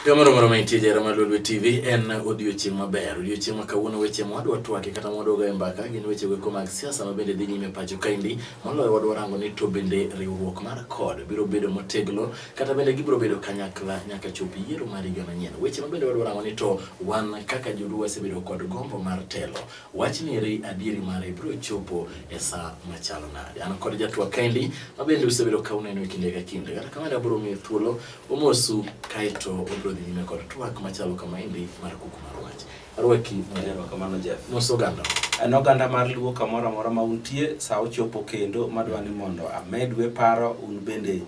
Kamoro moro mantie jahera mar Lolwe TV en odiochieng' maber. Odiochieng' ma kawuono weche mwadwa twake kata mwadwa goyo mbaka gin weche goeko mag siasa ma bende dhi nyime pacho kaendi. Moloyo wadwa rango ni to bende riwruok mar CORD biro bedo motegno kata bende gibiro bedo kanyakla nyaka chop yiero mar higa manyien. Weche ma bende wadwa rango ni to wan kaka joluo wasebedo kod gombo mar telo. Wachni eri adieri mare biro chopo e sa machalo nade. An kod jatwak kaendi ma bende usebedo ka uneno e kinde ka kinde. Kata kamano abiro miye thuolo omosu kaeto obiro dhi nyime kod twak machalo kamaendi mar kuku mar wach. Arwaki. Erokamano Jeff. Mos oganda. En oganda mar Luo kamoro amora ma untie, sa ochopo kendo madwa ni mondo amedue paro un bende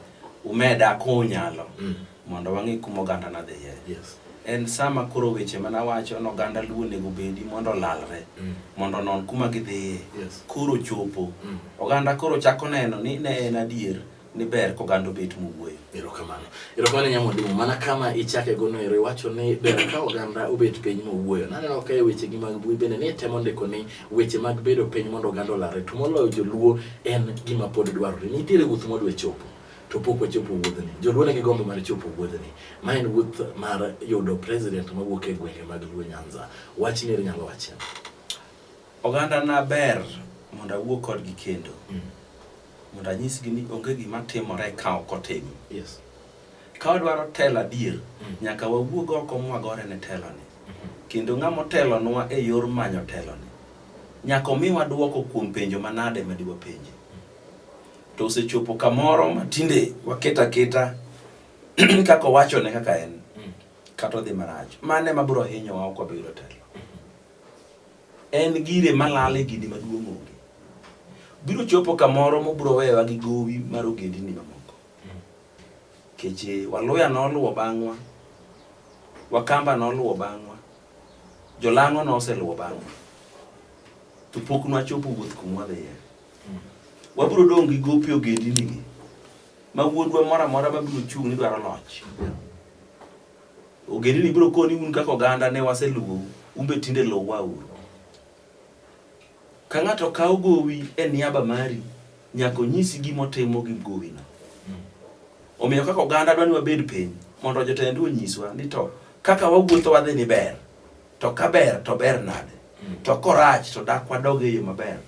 umeda kunyalo mondo wang'i kuma oganda na dhiye. En sama koro weche mana wacho ni oganda Luo onego bedi mondo olalre mondo onon kuma gidhiye. Koro chopo. Oganda koro chako neno ni ne en adier ni ber koganda obet mowuoyo. Erokamano. Erokamano Nyamwalimu. Mana kama ichake gono ero iwacho ni ber ka oganda obet piny mowuoyo. Naneno ka e wechegi mag mbui bende ni itemo ndiko ni weche mag bedo piny mondo oganda olalre to moloyo joluo en gima pod dwarore. Nitiere wuoth mwadwa chopo to pok wachopo wuodhni. Joluo nigi gombo mar chopo wuodhni. Ma en wuoth mar yudo president mawuok e gwenge mag Luo Nyanza. Wachni eri nyalo wache. Oganda na ber mondo awuo kodgi kendo. Mondo anyisgi ni onge gima timore ka ok otim. Ka wadwaro telo adier, nyaka wawuog oko mwagore ne teloni. Kendo ng'ama otelonwa e yor manyo teloni, nyaka omiwa duoko kuom penjo manade ma diwapenje. To osechopo kamoro ma tinde waketo aketa kaka owachone kaka en, kata odhi marach. Mano ema biro hinyowa ok wabi yudo telo. En gire malal e gini maduong' onge. Biro chopo kamoro mobiro weyowa gi gowi mar ogendini mamoko. Keche Waluya noluwo bang'wa, Wakamba noluwo bang'wa, Jolang'o noseluwo bang'wa. To pok nwachopo wuoth kuma wadhiye. Wabiro dong' gi gope ogendini gi ma wuodwa moro amora mabiro chung' ni dwaro loch. Ogendini biro koni un kaka oganda ne waseluwou, un be tinde luwwa uru. Ka ng'ato kawo gowi e niaba mari, nyaka onyisi gima otimo gi gowino. Omiyo kaka oganda dwa ni wabed piny mondo jotendwa onyiswa ni to kaka wawuotho wadhi ni ber, to ka ber to ber nade, to korach to dak wadog e yo maber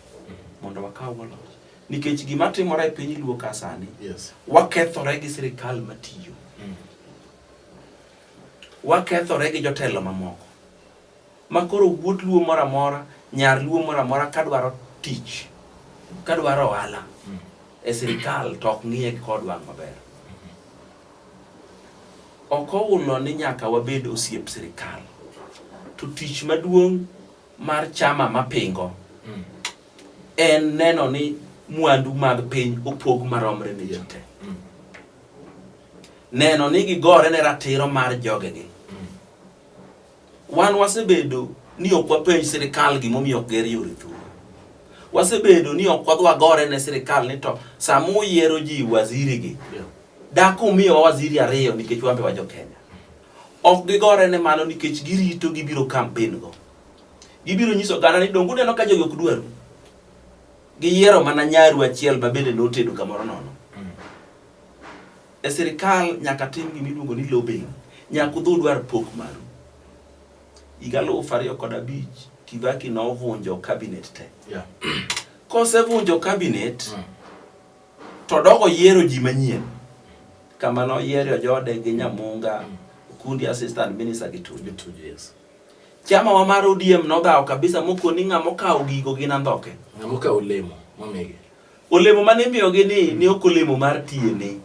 mondo wakaw go loch. Nikech gima timore e piny Luo ka sani, wakethore gi sirikal matiyo. Wakethore gi jotelo mamoko. Ma koro wuod Luo moro amora, nyar Luo moro amora kadwaro tich, kadwaro ohala e sirikal to ok ng'iye kod wang' maber. Ok oulo ni nyaka wabed osiep sirikal. To tich maduong' mar chama mapingo en neno ni mwandu mag piny opog maromre ne ji te. Neno ni gigore ne ratiro mar jogegi. Wan wasebedo ni ok wapenj sirikal gimomiyo ok ger yore thurwa. Wasebedo ni ok wadhi wagore ne sirikal ni to sama uyiero ji waziri gi, dak umiyowa waziri ariyo nikech wan be wa jo Kenya. Ok gigore ne mano nikech girito gibiro campaign go. Gibiro nyiso oganda ni donge uneno ka jogi ok dwaru. Giyiero mana nyaru achiel ma bende notedo kamoro nono. E sirikal nyaka tim gima iluongo ni lobbying. Nyaka udhi udwar pok maru. Higa 2005 Kibaki novunjo cabinet te. Kosevunjo cabinet, to dogo yiero ji manyien. Kama noyiero Ojode gi Nyamunga, Okundi assistant minister gi Tuju. Tuju, yes. Chama wa mar ODM nodhawo kabisa mokoni ng'ama okawo gigo gin andhoke. Ng'ama okawo olemo momigi. Olemo mane imiyogi ni ne ok olemo mar TNA.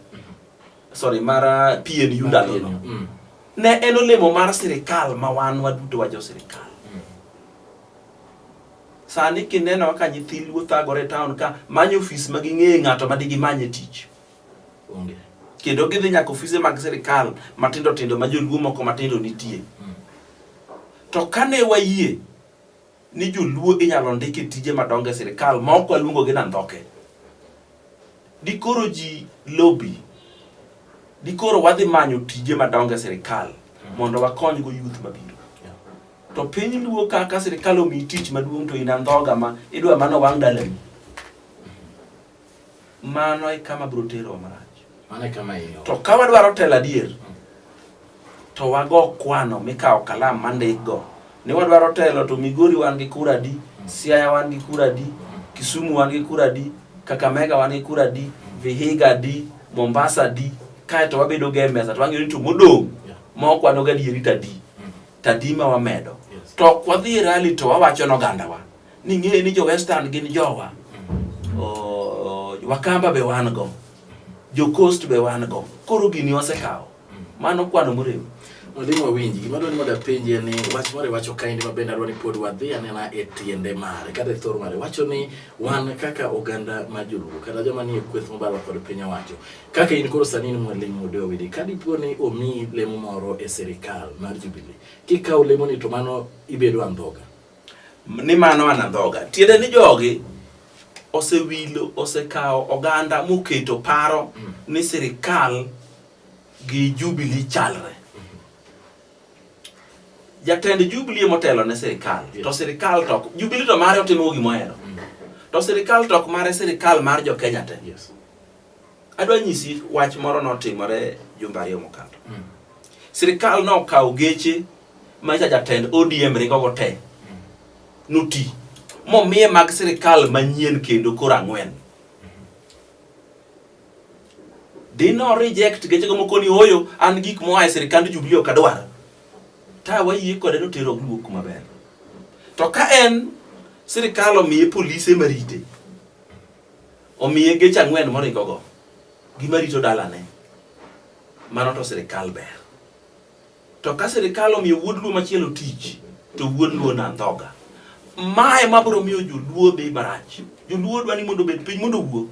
Sorry, mar PNU ndalono. Ne en olemo mar sirikal ma wan waduto wa jo sirikal. Sani kineno kaka nyithi Luo thagore e town ka manyo ofis ma ging'eye ng'ato ma digimanye tich. Onge. Kendo gidhi nyaka ofise mag sirikal matindo tindo ma joluo moko matindo nitie. To kane wayie ni joluo inyalo ndik e tije madongo e sirikal ma ok waluongo gi nandhoke, dikoro ji lobby, dikoro wadhi manyo tije madongo e sirikal mondo wakony go youth mabiro. To piny Luo kaka sirikal omiyi tich maduong' to in andhoga ma idwa mana owang' dalani. Mano e kama biro terowa marach. Mano e kama hinyowa. To ka wadwaro telo adier, to wago kwano mikawo kalam mandikgo ni wadwaro telo to Migori wan gi kura adi, Siaya wan gi kura adi, Kisumu wan gi kura adi, Kakamega wan gi kura adi, Vihiga adi, Mombasa adi, kaeto wabedo go e mesa to wang'iyo ni to modong' ma ok wan gadieri to adi, to adi ma wamedo. To ok wadhi e rally to wawacho ne ogandawa ni ng'e ni jo Western gin jowa, Wakamba be wan go, jo Coast be wan go, koro gini wasekawo. Mano kwano morem. Mwalimu awinji, gima adwaro ni mondo apenji en ni wach moro iwacho kaendi ma bende adwaro ni pod wadhi anena e tiende mare kata e thor mare. Wacho ni wan kaka oganda ma joluo kata joma nie kweth mobalo kod piny owacho, kaka in koro sani in Mwalimu Odewa Owidi, ka dipo ni omiyi lemo moro e sirikal mar Jubilee, kikawo lemoni to mano ibedo andhoga. Ni mano an andhoga. Tiende ni jogi osewilo, osekawo oganda moketo paro ni sirikal gi Jubilee chalre. Jatend Jubilee motelo ne sirikal, to sirikal to ok- Jubilee to mare otimo gima ohero. To sirikal to ok mare sirikal mar jo Kenya te. Adwa nyisi wach moro notimore jumbe ariyo mokalo. Sirikal nokawo geche ma jatend ODM ringogo te. Noti. Momiye mag sirikal manyien kendo koro ang'wen. Dino reject gechego moko ni oyo an gik moa e sirikand Jubilee ok adwar. Ta wayie kode notero Luo kuma ber. To ka en sirikal omiye polise marite, omiye geche ang'wen moringogo, gima rito dalane, mano to sirikal ber. To ka sirikal omiyo wuod Luo machielo tich, to wuod Luo na andhoga. Mae ma biro miyo joluo dhi marach. Joluo dwa ni mondo obed piny mondo owuo.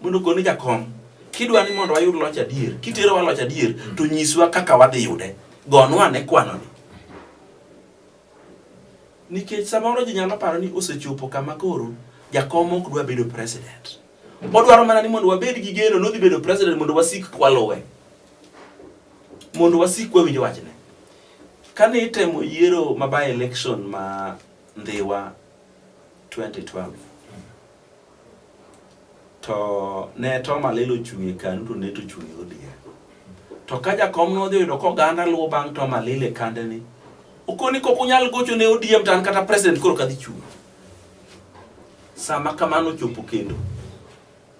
Mondo okone jakom, kidwa ni mondo wayud loch adier, kiterowa loch adier, to nyiswa kaka wadhi yude. Gonwa ane kwanoni. Nikech samoro ji nyalo paro ni osechopo kama koro jakom ok dwa bedo president. Odwaro mana ni mondo wabed gi geno nodhi bedo president mondo wasik kwaluwe. Mondo wasik kwawinjo wachne. Kane itemo yiero ma by election ma Ndhiwa 2012 to ne Tom Alilo ochung' e KANU to ne to ochung' e ODM. To ka jakom nodhi oyudo ka oganda luwo bang' Tom Alilo e kande ni, okoni kok unyal gocho ne ODM to an kata president koro kadhi chung'. Sama kamano ochopo kendo,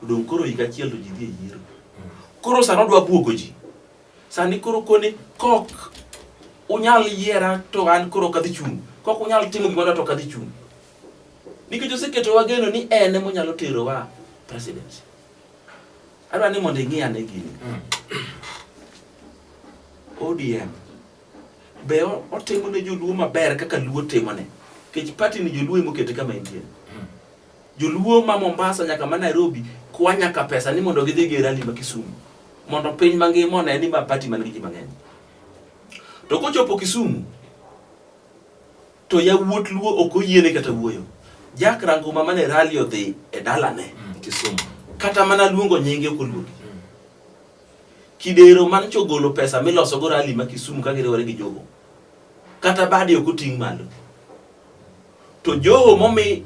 odong' koro higa achiel to ji dhi e yiero. Koro sano odwa buogo ji. Sani koro koni kok unyal yiera to an koro ok adhi chung'. Kok unyal timo gima adwa to ok adhi chung'. Nikech oseketowa geno ni en ema onyalo terowa presidency. Adwa ni mondo ing'i ane gini. ODM be otimo ne joluo maber kaka luo timone. Nikech party ni joluo ema okete kama entie. Joluo ma Mombasa nyaka ma Nairobi kwa nyaka pesa ni mondo gidhi gi rally ma Kisumu. Mondo piny mangima one ni ma party man gi ji mang'eny. To kochopo Kisumu, to yawuot Luo ok oyiene kata wuoyo. Jack Ranguma mane rally odhi e dalane. Kisumu. Kata mana luongo nyinge ok oluongi. Kidero man chogolo pesa miloso go rally ma Kisumu ka giriwore gi Joho. Kata bade ok oting' malo. To Joho momi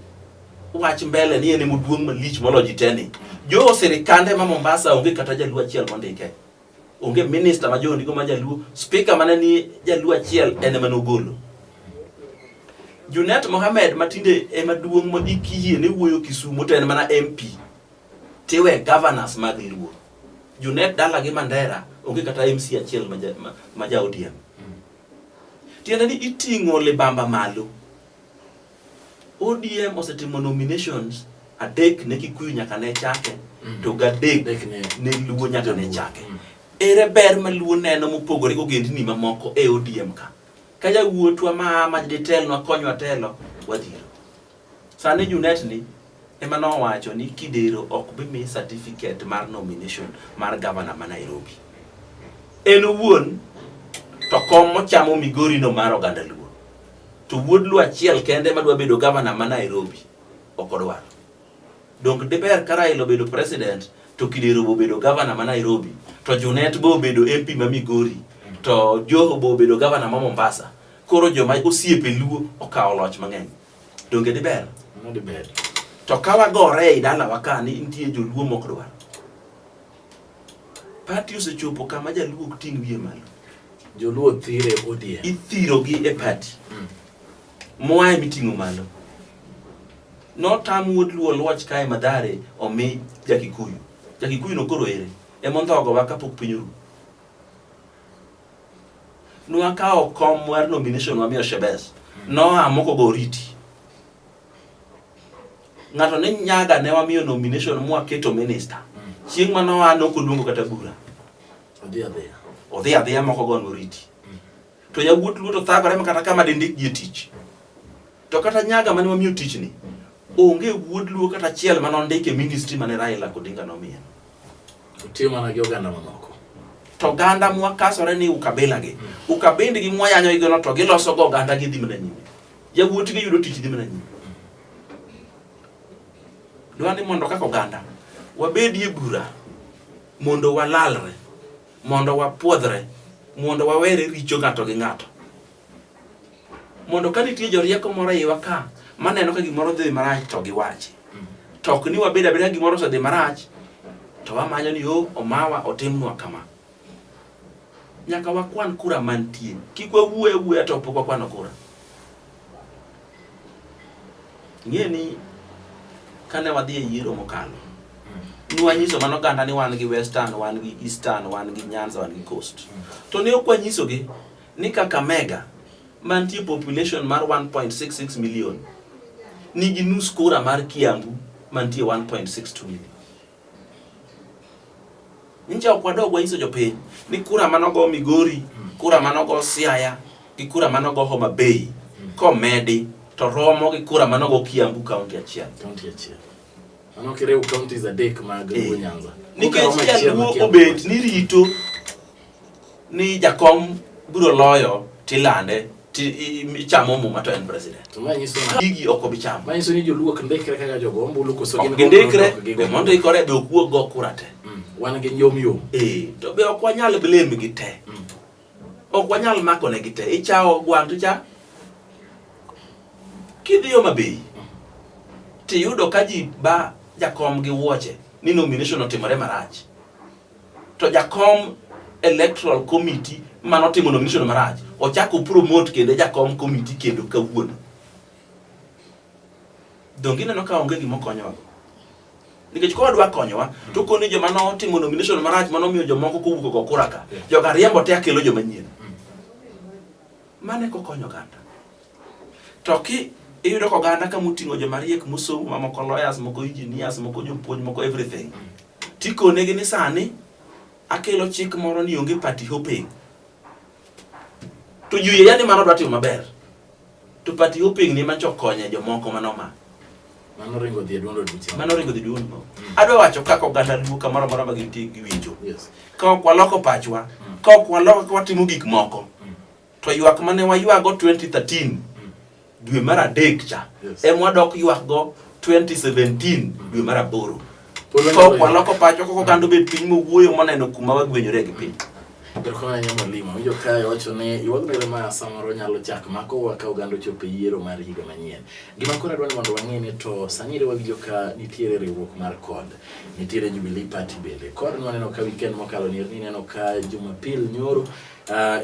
wach mbele ni en ema oduong' malich moloyo ji te ni. Joho sirikande ma Mombasa onge kata jaluo achiel mondike. Onge minister ma Joho ndiko ma jaluo, speaker mane ni jaluo achiel en ema nogolo. Junet Mohamed matinde ema duong' ma ikiyie ne wuoyo Kisumu to en mana MP. Tiwe governors mag Luo. Junet dala gi Mandera onge kata MC achiel ma ja ODM. Tiende ni iting'o libamba malo. ODM osetimo nominations adek ne Kikuyu nyaka ne chake to gadek ne Luo nyaka ne chake. Ere ber ma Luo neno mopogore gi ogendni mamoko e ODM ka? Ka jawuotwa ma ma ditelnwa konywa telo wadhiro. Sani Junet ni ema nowacho ni Kidero ok bi mi certificate mar nomination mar governor ma Nairobi. En owuon to kom mochamo Migori no mar oganda Luo. To wuod Luo achiel kende madwa bedo governor ma Nairobi ok odwar. Donge diber ka Raila obedo president to Kidero bo obedo governor ma Nairobi to Junet bo obedo MP ma Migori to Joho bo obedo governor ma Mombasa. Koro joma osiepe Luo okawo loch mang'eny. Donge diber? Mano diber. To ka wagore ei dalawa ka ni nitie joluo mok dwar. Party osechopo kama jaluo ok ting' wiye malo. Joluo thire ODM. Ithirogi e party. Moa emiting'o malo. Notam wuod Luo Luoch kae Mathare omi Jakikuyu. Jakikuyu no koro ere? Emondhogowa kapok piny oru. Nwakawo kom mar nomination wamiyo Shebes. Noa moko go oriti. Ng'ato ne nyaga ne wamiyo nomination mwaketo minister. Chieng' ma noa ne ok oluongo kata bura. Odhi adhiya. Odhi adhiya moko go noriti. To yawuot Luo to thagore ma kata kama dindikgi e tich. To kata nyaga mane wamiyo tichni, onge wuod Luo kata achiel mane ondik e ministry mane Raila Odinga nomiye. Otiyo mana gi oganda mamoko. To oganda mwakasore ni ukabila gi, ukabind gi mwayanyo gi no to giloso go oganda gi dhi mana nyime. Yawuot gi yudo tich dhi mana nyime. Dwa ni mondo kaka oganda wabedie bura mondo walalre, mondo wapuodhre, mondo wawere richo ng'ato gi ng'ato. Mondo ka nitie jorieko moro e iwa ka maneno ka gimoro dhi marach to giwachi. To ok ni wabed abeda gimoro osedhi marach to wamanyo ni o omawa otimnwa kama. Nyaka wakwan kura mantie. Kik wawuo awuoya to pok wakwano kura. Ing'e ni kane wadhi e yiero mokalo, nwanyiso mano oganda ni wan gi Western, wan gi Eastern, wan gi Nyanza, wan gi Coast. To ne ok wanyisogi ni Kakamega mantie population mar 1.66 million nigi nus kura mar Kiambu mantie 1.62 million. Nyicha ok wadog wanyiso jopiny ni kura manogo Migori, kura manogo Siaya gi kura manogo Homa Bay komedi to romo gi kura manogo Kiambu county achiel. County achiel. Mano kiriw counties adek mag Luo Nyanza. Nikech jaluo obet ni rito ni jakom biro loyo tilande ichamo muma to en president. To ma nyiso gigi ok obi chamo. Ma nyiso ni joluo ok ndikre kaka jogo ombulu koso gin gindikre be mondikore be ok wuog go kura te. Wan gi yom yom. To be ok wanyal blame gi te. Ok wanyal mako ne gi te. Ichawo gwang' to icha kidhi Homa Bay tiyudo ka ji ba jakom gi wuoche ni nomination otimore marach. To jakom electoral committee manotimo nomination marach ochako promote kendo jakom committee kendo kawuono. Donge ineno ka onge gima okonyowa? Nikech ka wadwa konyowa to koni joma notimo nomination marach manomiyo jomoko kowuok ogo kura ka, joga riembo te akelo joma nyien. Mano eko konyo oganda. To ki iyudo ka oganda ka moting'o joma riek mosomo ma moko lawyers, moko engineers, moko jopuonj, moko everything. Tikonegi ni sani akelo chik moro ni onge party hopping. To ji oyie ni mano dwa timo maber. To party hopping ni mancho konye jomoko manoma. Mano ringo dhi e duond od buche. Mano ringo dhi duond. Adwa wacho kaka oganda Luo kamoro amora ma gintie giwinjo. Yes. Ka ok waloko pachwa, ka ok waloko ka watimo gik moko, to ywak mane waywago 2013 dwe mar adek cha ema wadok ywak go 2017 dwe mar aboro. Ka ok waloko pachwa kaka oganda obet piny mowuoyo moneno kuma wagwenyore gi piny. Erokamano ahinya mwalimu. Awinjo kae wacho ni ywagno ma samoro nyalo chak makowa ka oganda ochopo e yiero mar higa manyien. Gima koro adwa ni mondo wang'e ni to sani ere wawinjo ka nitiere riwruok mar CORD, nitiere Jubilee Party bende. CORD nwaneno ka weekend mokalo ni ineno ka Jumapil nyoro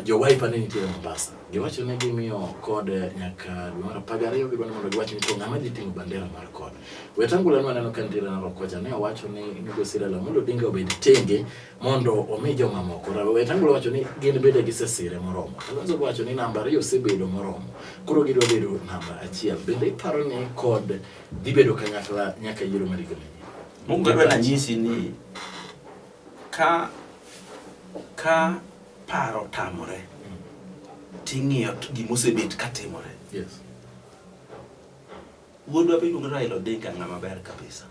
jo Wiper ne nitiere Mombasa. Giwacho ni gimiyo CORD nyaka dwe mar 12 gidwa ni mondo giwach ni to ng'ama dhi ting'o bandera mar CORD. Wetangula nwaneno ka nitiere Narok kocha ne owacho ni migosi Raila Amolo Odinga obed tenge mondo omi jomamoko. Wetangula wacho ni gin bende gisesire moromo. Kalonzo wacho ni namba 2 osebedo moromo. Koro gidwa bedo namba 1. Bende iparo ni CORD dhi bedo kanyakla nyaka yiero mar higa manyien? Mokwongo adwa nanyisi ni ka paro tamore ting'iyo gimosebet katimore. Yes. Wuodwa miluongo ni Raila Odinga ng'ama ber kabisa.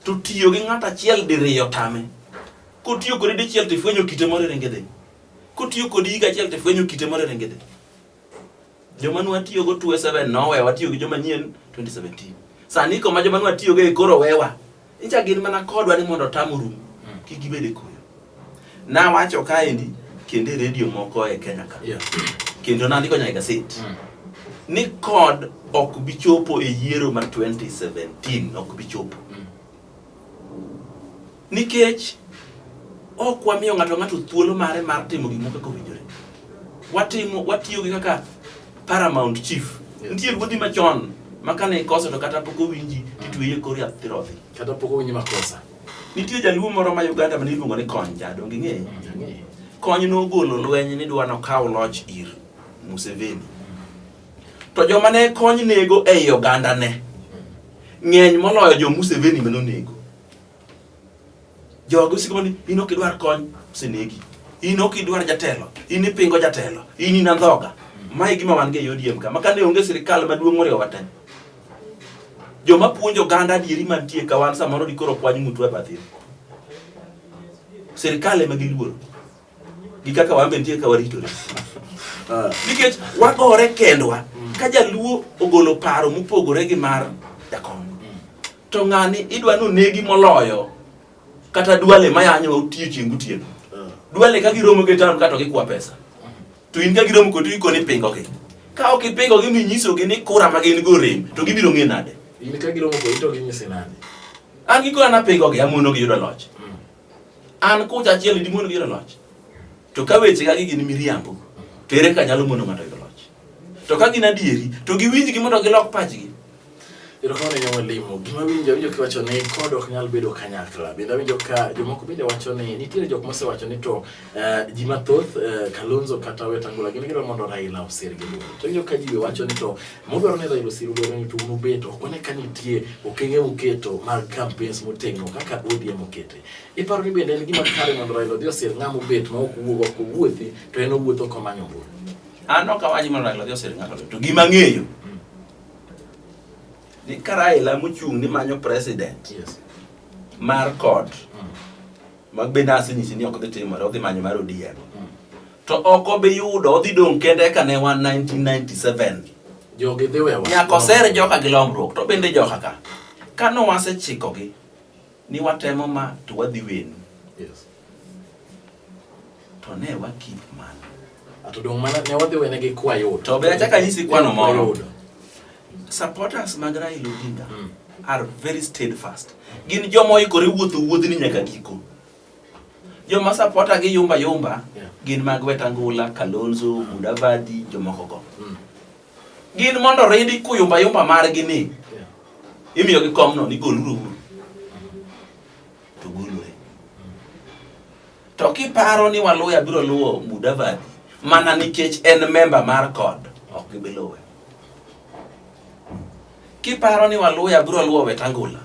To tiyo gi ng'ato achiel diriyo tame. Kotiyo kodi dichiel to ifwenyo kite moro ringe dhi. Kotiyo kodi higa achiel to ifwenyo kite moro ringe dhi. Joma nwatiyogo 2007 nowewa, watiyo gi joma nyien 2017. Sani koma joma nwatiyogo e koro wewa. Nyicha gin mana kodwa ni mondo tam orum, kik gibed e koyo. Nawacho kaendi kendo e redio moko e Kenya ka. Kendo nandiko nyaka e gaset. Ni CORD ok bi chopo e yiero mar 2017, ok bi chopo. Nikech ok wamiyo ng'ato ng'ato thuolo mare mar timo gik moko kaka owinjore. Watimo watiyo gi kaka paramount chief. Yes. Nitie ruodhi machon ma kane ikoso to kata pok owinji titweyi e kor yath tirodhi. Kata pok owinji makosa. Nitie jaluo moro ma Uganda mane iluongo ni Kony, jadong ing'eye? Ang'eyo. Kony nogolo lweny ni dwa nokaw loch ir Museveni. To joma ne Kony nego ei ogandane ng'eny moloyo jo Museveni mane onego. Jogi osiko mana ni in ok idwar kony, osenegi. In ok idwar jatelo, in ipingo jatelo, in in andhoga. Mae e gima wan go e ODM ka. Ma kane onge sirikal maduong' moriwo wa te. Joma puonjo oganda adieri mantie ka wan samoro dikoro kwany ng'utwa e bath yo. Sirikal ema giluoro. Gi kaka wan be nitie ka waritore. Nikech wagore kendwa. Ka jaluo ogolo paro mopogore gi mar jakom. To ng'ani idwa ni onegi moloyo kata Duale mayanyo odiochieng' gotieno. Duale ka giromo gi town ka to gikwa pesa. To in ka giromo kodi ikoni ipingogi. Ka ok ipingogi minyisogi ni kura ma gin go rem to gibiro ng'e nade? In ka giromo kodi to ginyisi nade? An gikona napingogi amonogi yudo loch. An kucha achiel dimonogi yudo loch. To ka weche ga gi gin miriambo, to ere kaka nyalo mono ng'ato yudo loch? To ka gin adieri, to giwinjgi mondo gilok pachgi. Erokamano ne mwalimu. Gima winjo, awinjo kiwacho ni kod ok nyal bedo kanyakla. Bende awinjo ka jomoko bende wacho ni nitiere jok mosewacho ni to ji mathoth Kalonzo kata Wetangula gin gidwaro mondo Raila osir gi lwedo. To awinjo ka ji be wacho ni to mudwaro ni Raila osir lwedo ni to un ubet ok wane ka nitie okenge muketo mag campaigns motegno kaka ODM okete. Iparo ni bende en gima kare mondo Raila odhi osir ng'ama obet ma ok wuog ok owuothi to en owuotho komanyo ombulu. An ok awach mondo Raila odhi osir ng'ato to gima ang'eyo ni ka Raila mochung' ni manyo president Yes. mar kod ma bende asenyisi ni ok dhi timore odhi manyo mar ODM to ok obi yudo odhi dong' kende ka ne wan 1997 Jogi dhi wewa. nyaka oser joka gi lomruok to bende joka ka kane wasechikogi ni watemo ma to wadhi wenu Yes. To ne wa keep mano. To dong mana ne wadhi wene gi kwayudo. To be achaka anyisi kwano moro. Kwayudo. Supporters mag Raila Odinga are very steadfast. Gin joma oikore wuotho wuodhni nyaka giko. Joma supporter gi yumba yumba gin mag Wetangula, Kalonzo, Mudavadi, jomoko go. Gin mondo ridi kuyumba yumba margi ni. Imiyo gi komno ni goluru uru. To golore. To kiparo ni Waluya biro luwo Mudavadi mana nikech en memba mar CORD, ok gibi luwe. Kiparo ni Waluya biro luwo Wetangula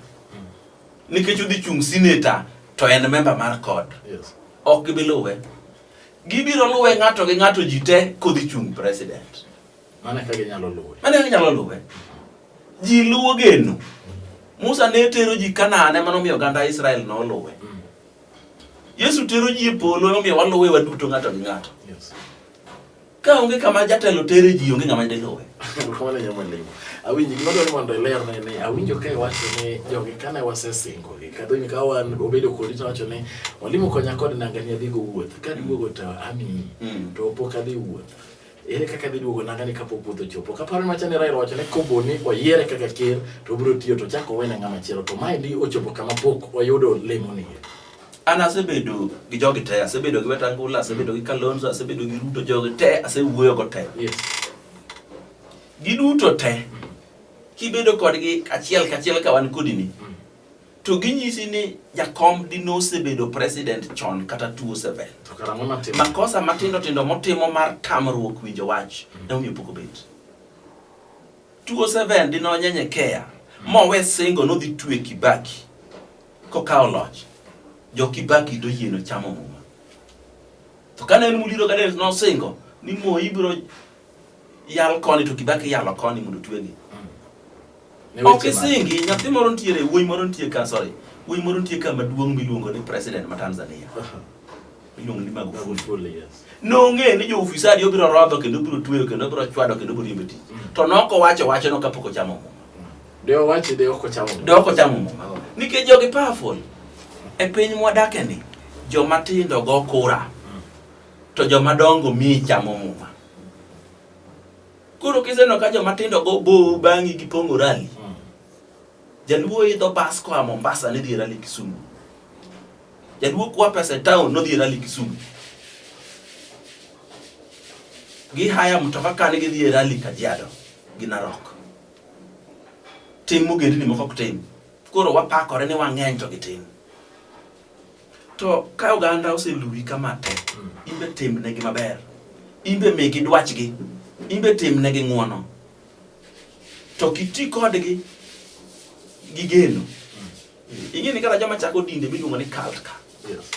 nikech odhi chung' sineta to en memba mar CORD, Yes. ok gibi luwe. Gibiro luwe ng'ato gi ng'ato ji te kodhi chung' president. Mano e kaka ginyalo luwe. Mano e kaka ginyalo luwe. Ji luwo geno. Musa ne tero ji Kanaan ema nomiyo oganda Israel noluwe. Yesu tero ji e polo emomiyo waluwe waduto ng'ato gi ng'ato. Yes. Ka onge kama jatelo tere ji onge ng'ama diluwe. Erokamano ne mwalimu. Awinji gima dwaro ni mondo ilerne ni awinjo ka iwacho ni jogi kane wasesingogi kadho ka wan obedo kodi to wacho ni mwalimu konya kod nanga ni adhi go wuoth ka duogo to amiyi to pok adhi wuoth. Ere kaka dhi duogo nanga ni kapok wuoth ochopo? Kaparo ni wacho ni Raila wacho ni kopo ni oyiere kaka ker to obiro tiyo to chako owene ng'ama chielo to maendi ochopo kama pok oyudo lemo ni. An asebedo gi jogi te, asebedo gi Wetangula, asebedo gi Kalonzo, asebedo gi Ruto, jogi te asewuoyo go te. Yes. Giduto te kibedo kodgi achiel kachiel ka wan kodi ni to ginyisi ni jakom dinosebedo president chon kata 2007. To kara ang'o matimo? Makosa matindo tindo motimo mar tamruok winjo wach emomiyo pok obet. 2007 dinonyenyekea mowe singo nodhi twe Kibaki kokawo loch. Jo Kibaki doyieno chamo muma. To kane en Muliro Gardens nosingo ni Moi biro yal koni to Kibaki yalo koni mondo twegi. Ok isingi, nyathi moro nitiere, wuoyi moro nitie ka, sorry. Wuoyi moro nitie ka maduong' miluongo ni president ma Tanzania. Miluongo ni Magufuli. Magufuli, yes. Nong'e ni jo ufisadi obiro rodho kendo obiro tweyo kendo obiro chwado kendo obiro riembo tich. To nok owacho wachno kapok ochamo muma. De owachi de ok ochamo muma. De ok ochamo muma. Nikech jogi powerful. E piny mwadake ni, joma tindo go kura. To joma dongo mi chamo muma. Koro kiseneno ka joma tindo go bo bang'i gipong'o rali. Jaluo idho bas koa Mombasa ne dhi e rali Kisumu. Jaluo kwa pesa e town nodhi e rali Kisumu. Gihaya mtoka kane gidhi e rally Kajiado gi Narok. Tim mogendni moko ok tim. Koro wapakore ni wang'eny to gitin. To ka oganda oseluwi kama te, imbe timnegi maber. Imbe migi dwachgi. Imbe timnegi ng'uono. To kiti kodgi gi geno. Ing'e ni kata joma chako dinde miluongo ni cult ka. Yes.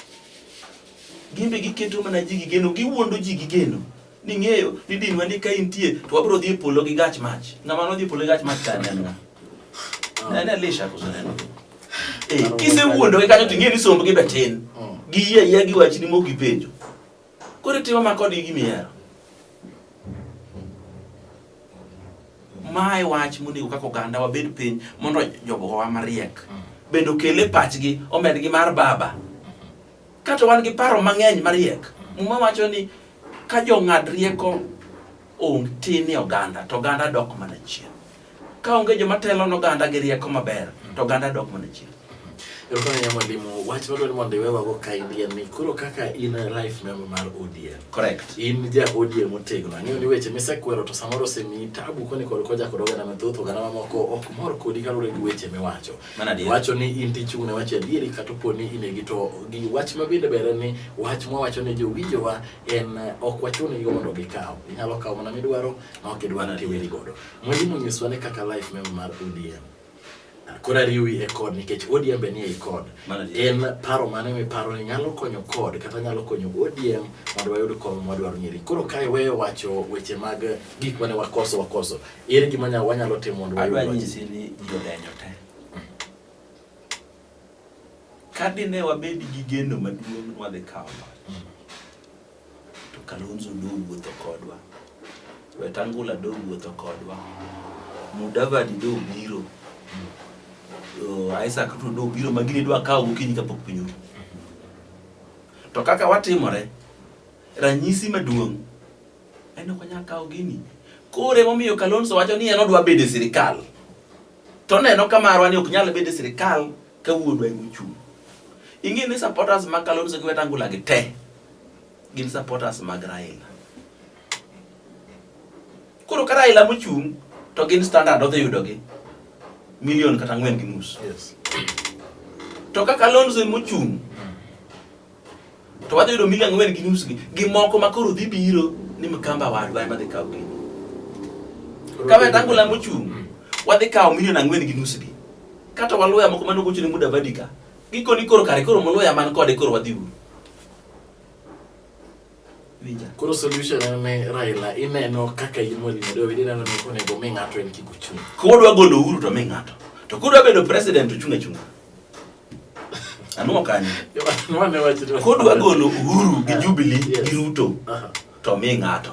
Gin be giketo mana ji gi geno, giwuondo ji gi geno. Ni ng'eyo ni dinwa ni ka intie to wabiro dhi e polo gi gach mach. Ng'ama nodhi e polo gi gach mach ka en ng'a? En Elisha koso en? Eh, kisewuondogi kanyo to ing'e ni sombgi be tin. Giyie ayia gi wachni mok gipenjo. Koro itimo ma kodgi gima ihero. Mae wach monego kaka oganda wabed piny mondo jogowa mariek bende okel e pachgi omedgi mar baba. Kata wan gi paro mang'eny mariek. Muma wacho ni ka jong'ad rieko ong tin e oganda to oganda dok mana chien. Ka onge joma telo ne oganda gi rieko maber to oganda dok mana chien. Erokamano ahinya mwalimu. Wach madwa ni mondo iwewago kaendi en ni koro kaka in life member mar ODM. Correct. In ja ODM motegno. Ang'eyo ni weche misekwero to samoro osemiyi tabu koni kod kocha kod oganda mathoth, oganda mamoko ok mor kodi kaluwore gi weche miwacho. Mano adier. Iwacho ni in tichung' ne wach adieri kata opo ni inegi to gi wach ma bende ber en ni wach mwawacho ne jowinjowa en ok wachun gi mondo gikaw. Inyalo kawo mana midwaro ma ok idwar tiweri godo. Mwalimu nyiswa ni kaka life member mar ODM. Koro ariwi e kod nikech ODM be nie ei kod. Mano adier. En paro mane miparo ni nyalo konyo kod kata nyalo konyo ODM mondo wayud kom mwadwaro nyiri. Koro ka iweyo wacho weche mag gik mane wakoso wakoso, ere gima wanyalo timo mondo wayud Adwa loch? nyisi ni ji odenyo te. Ka dine wabed gi geno maduong' ni wadhi kawo loch, to Kalonzo dowuotho kodwa, Wetangula dowuotho kodwa, Mudavadi dobiro, Isaac Ruto dobiro ma gini dwa kawo gokinyi kapok piny oru. To kaka watimore, ranyisi maduong' en ok wanyal kawo gini. Koro emomiyo Kalonzo wacho ni en odwa bedo e sirikal. To neno ka marwa ni ok nyal bedo e sirikal ka wuodwa ema ochung'. Ing'e ni supporters mag Kalonzo gi Wetangula gi te gin supporters mag Raila. Koro ka Raila mochung' to gin standard odhi yudogi milion kata 4.5. Yes. To ka Kalonzo emochung' to wadhi yudo milion 4.5 gi gi moko ma koro dhi biro ni Mkamba wadwa ema dhi kawo gini. Ka Wetangula mochung' wadhi kawo milion 4.5 gi. Kata waluya moko mane ogocho ne Mudavadi ka. Gikoni koro kare koro moluya man kode koro wadhi uru. Winja. Koro solution en ni Raila ineno kaka in mwalimu David ineno ni onego mi ng'ato en kik ochung'. Kodwa golo Uhuru to mi ng'ato. To kodwa bedo president to chung' achung'a. Anuo kanyo. Nwane wach Kodwa golo Uhuru gi Jubilee Yes. gi Ruto Aha. to mi ng'ato.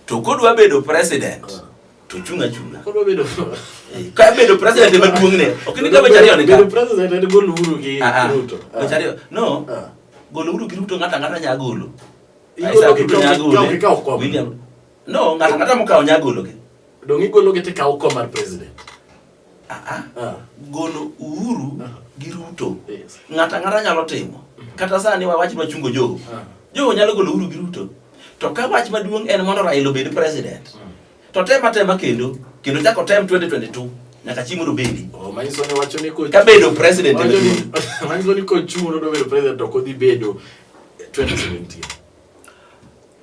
To kodwa bedo president to chung' achung'a. Kodwa bedo Ka bedo president ema duong'ne. Ok ni ka weche ariyo ni ka. Bedo president en golo Uhuru gi Ah, ah. Ruto. Ah. Weche ariyo. No. Ah. Golo Uhuru gi Ruto ng'ato ang'ata nya golo. Igolo Isaac gi Ruto nya ka gole. ok ikawo kom. William. No, ng'ato ang'ata mokawo nya golo gi. Dong' igolo gi tikawo kom mar president. Ah, ah. Ah. Golo Uhuru Ah. gi Ruto. Yes. Ng'ato ang'ata nyalo timo. Kata sani wawach ni wachungo Joho. Ah. Joho nyalo golo Uhuru gi Ruto. To ka wach maduong' en mondo Raila obed president. To tem atema kendo, kendo chako tem 2022 nyaka chieng' mondo obedi. Oh, manyiso ni wacho ni ko Ka bedo president ema Wacho ni duong'. manyiso ni kochung' nodwa bedo president ok odhi bedo 2017.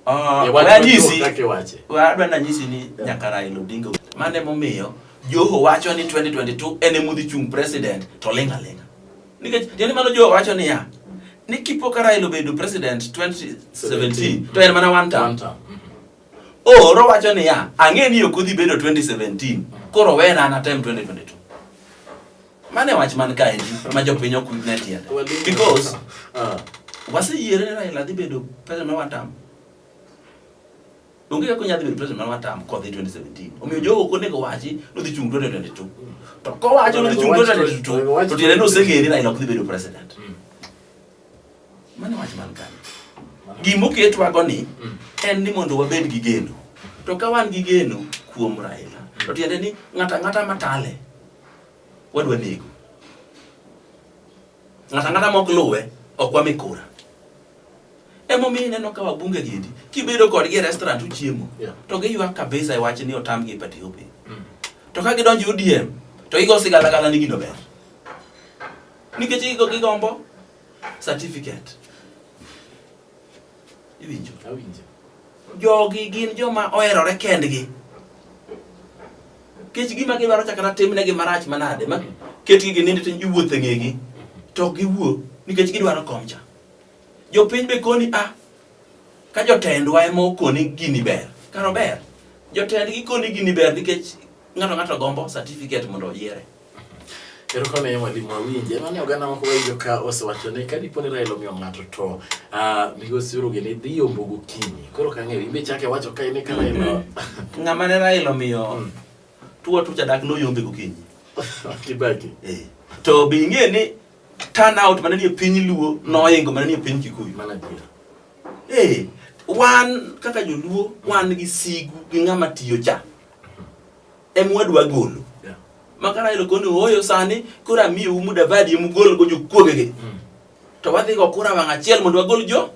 Ah, E wach we anyisi, machuok kaka iwache. we adwa nanyisi ni nyaka Raila Odinga. Mano emomiyo Joho wacho ni 2022 en emodhi chung' president to ling' aling'a. Nikech tiende mano Joho wacho niya, ni kipo ka Raila obedo president 2017 to en mana one term. One term. Oro wacho niya, ang'e ni ok odhi bedo 2017, koro wena an atem 2022. Mano e wach man kaendi ma jopiny ok ne tiende. Because waseyiere ni Raila dhi bedo president mar one term. Onge kaka onyalo dhi bedo president mar one term kodhi 2017. Omiyo jogo ok onego wachi ni odhi chung' 2022. To kowacho ni odhi chung' 2022, to tiende ni oseng'e ni Raila ok dhi bedo president. Mano e wach man kanyo. Gima oketwago ni en ni mondo wabed gi geno. To ka wan gi geno kuom Raila, to tiende ni ng'ato ang'ata matale wadwa nego. Ng'ato ang'ata mok luwe ok wami kura. Emomiyo ineno ka wabunge gi endi, kibedo kodgi e restaurant uchiemo, yeah. to giywak kabisa e wach ni otamgi e party hopping. Mm. To ka gidonjo e ODM, to gigo sigalagala ni gino ber. Nikech gigo gigombo certificate. Iwinjo? Awinjo. Jogi gin joma oherore kendgi. Kech gima gidwaro cha kata timnegi marach manade ma ketgi ginind to iwuotho e ng'egi to ok giwuo nikech gidwaro kom cha. Jopiny be koni a ka jotendwa ema okoni gini ber kar ober. Jotendgi koni gini ber nikech ng'ato ng'ato gombo certificate mondo oyiere. Erokamano ahinya mwalimu awinje. Mane oganda moko wawinjo ka osewacho ni ka dipo ni Raila omiyo ng'ato to uh, migosi Uhuru gini dhi yombo gokinyi. Koro ka ang'eyo imbe chake wacho ka ni ka Raila Ng'ama ne Raila omiyo mm. tuo tucha dak noyombe gokinyi. Kibaki. Eh. To be ing'e ni turnout mane nie piny Luo noingo mane nie piny Kikuyu. Mana adier. Eh, wan kaka joluo wan gi sigu gi ng'ama tiyo cha. Ema wadwa golo. Yeah. Ma ka Raila koni ooyo sani koro amiyou Mudavadi emugol go jokuogegi. Mm. To wadhi go kura wang' achiel mondo wagol jo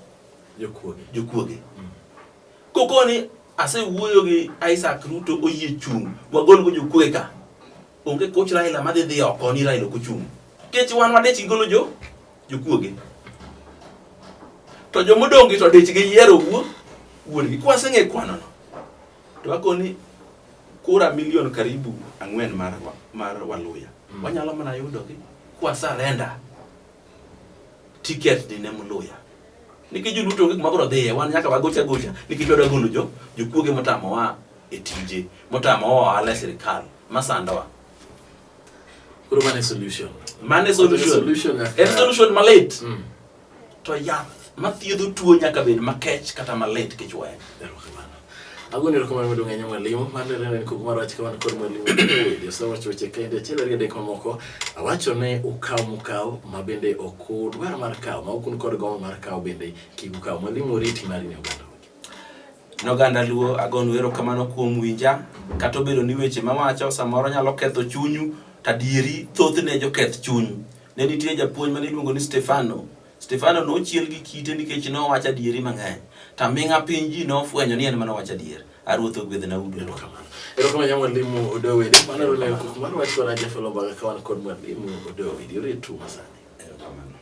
jokuoge. Jokuoge. Mm. Kokoni asewuoyo gi Isaac Ruto oyie chung' wagol go jokuoge ka. Onge koch Raila madhi dhi oko ni Raila ok ochung'. Nikech wan wadich gi golo jo jokuoge. To jomodong' gi to dich gi yiero wuo wuon gi. Kwaseng'e kwanono to akoni kura milion karibu ang'wen mar, mar Waluya mm. wanyalo mana yudogi kwa surrender ticket ni ne Mluya nikech joluo to onge kuma biro dhiye wan nyaka wagocha gocha nikech wadwa golo jo jokuoge motamowa e tije motamowa ohala e sirikal masandowa Koro mano e solution. Mano e solution. Solution en solution malit. Mm. To yath mathiedho tuo nyaka bed makech kata malit kichwoye. Erokamano. Agoni erokamano maduong' ahinya mwalimu. Mano ere en koko mar wach ka wan kod mwalimu Owedi. Osewacho weche kende achiel ariyo adek mamoko. Awacho ne ukaw mukaw ma bende ok udwar mar kaw ma ok un kod gombo mar kaw bende kik ukaw. Mwalimu oriti mari ne oganda. Noganda Luo agonu erokamano kuom winja kata obedo ni weche mawacho samoro nyalo ketho chunyu to adieri thothne joketh chuny. Ne nitie japuonj mane iluongo ni Stefano. Stefano nochiel gi kite nikech nowacho adieri mang'eny. To aming'a piny ji nofwenyo ni en mana owacho adier. A Ruoth ogwedhna uduto. Erokamano. Erokamano ahinya mwalimu Odowedi. Mano ero ne koko mar wach kod Raja Fellow Mbaga ka wan kod mwalimu Odowedi. Oritu masani. Erokamano.